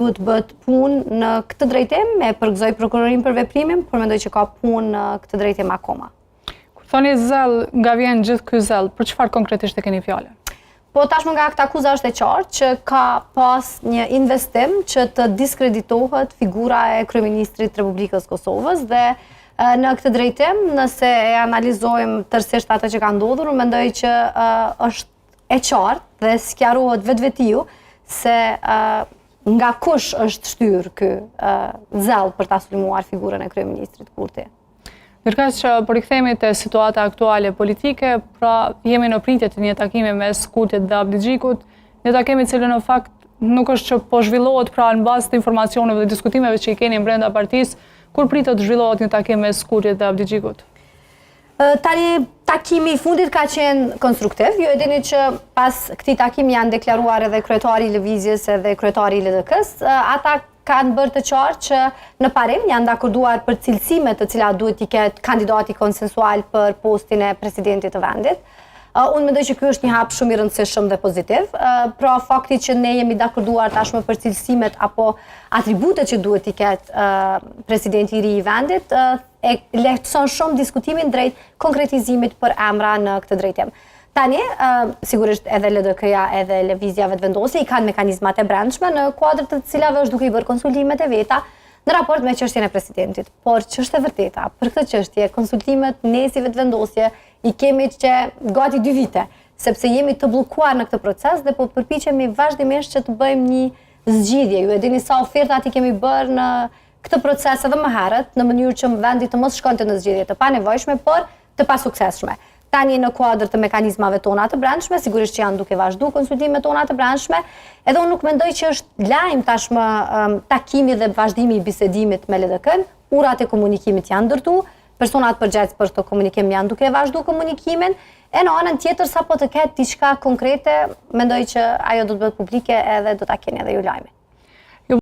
Duhet të bëhet punë në këtë drejtim, e përgëzoj prokurorinë për veprimin, por mendoj që ka punë në këtë drejtim akoma. Kur thoni zell, nga vjen gjithë ky zell, për çfarë konkretisht e keni fjalën? Po tashmë nga aktakuza është e qartë që ka pas një investim që të diskreditohet figura e kryeministrit të Republikës Kosovës dhe në këtë drejtim, nëse e analizojmë tërësisht atë që ka ndodhur, unë mendoj që është e qartë dhe sqarohet vetvetiu se nga kush është shtyrë ky zell për ta sulmuar figurën e kryeministrit Kurti. Ndërkaq që po rikthehemi te situata aktuale politike, pra jemi në pritje të një takimi mes Kurtit dhe Abdixhikut, një takim i cili në fakt nuk është që po zhvillohet pra në bazë të informacioneve dhe diskutimeve që i keni brenda partisë, kur pritet të zhvillohet një takim mes Kurtit dhe Abdixhikut? Tani, takimi i fundit ka qenë konstruktiv, ju e dini që pas këtij takimi janë deklaruar edhe kryetari i Lëvizjes edhe kryetari i LDK-së, ata kanë bërë të qartë që në parim janë dakorduar për cilësimet të cilat duhet t'i ketë kandidati konsensual për postin e presidentit të vendit. Unë mendoj që ky është një hap shumë i rëndësishëm dhe pozitiv. Pra fakti që ne jemi dakorduar tashmë për cilësimet apo atributet që duhet t'i ketë presidenti i ri i vendit, e lehtëson shumë diskutimin drejt konkretizimit për emra në këtë drejtim. Tani, sigurisht edhe LDK-ja edhe Lëvizja Vetëvendosje i kanë mekanizmat e brendshme në kuadër të cilave është duke i bërë konsultimet e veta në raport me çështjen e presidentit. Por ç'është e vërteta, për këtë çështje konsultimet ne si Vetëvendosje i kemi që gati dy vite, sepse jemi të bllokuar në këtë proces dhe po përpiqemi vazhdimisht që të bëjmë një zgjidhje. Ju e dini sa ofertat i kemi bërë në këtë proces edhe më herët, në mënyrë që vendi të mos shkonte në zgjedhje të panevojshme, por të pasuksesshme. Tani në kuadër të mekanizmave tona të brendshme, sigurisht që janë duke vazhdu konsultimet tona të brendshme, edhe unë nuk mendoj që është lajm tashmë um, takimi dhe vazhdimi i bisedimit me LDK-n, urat e komunikimit janë ndërtu, personat përgjegjës për këtë komunikim janë duke vazhdu komunikimin, e në anën tjetër sapo të ketë diçka konkrete, mendoj që ajo do të bëhet publike edhe do ta keni edhe ju lajmin.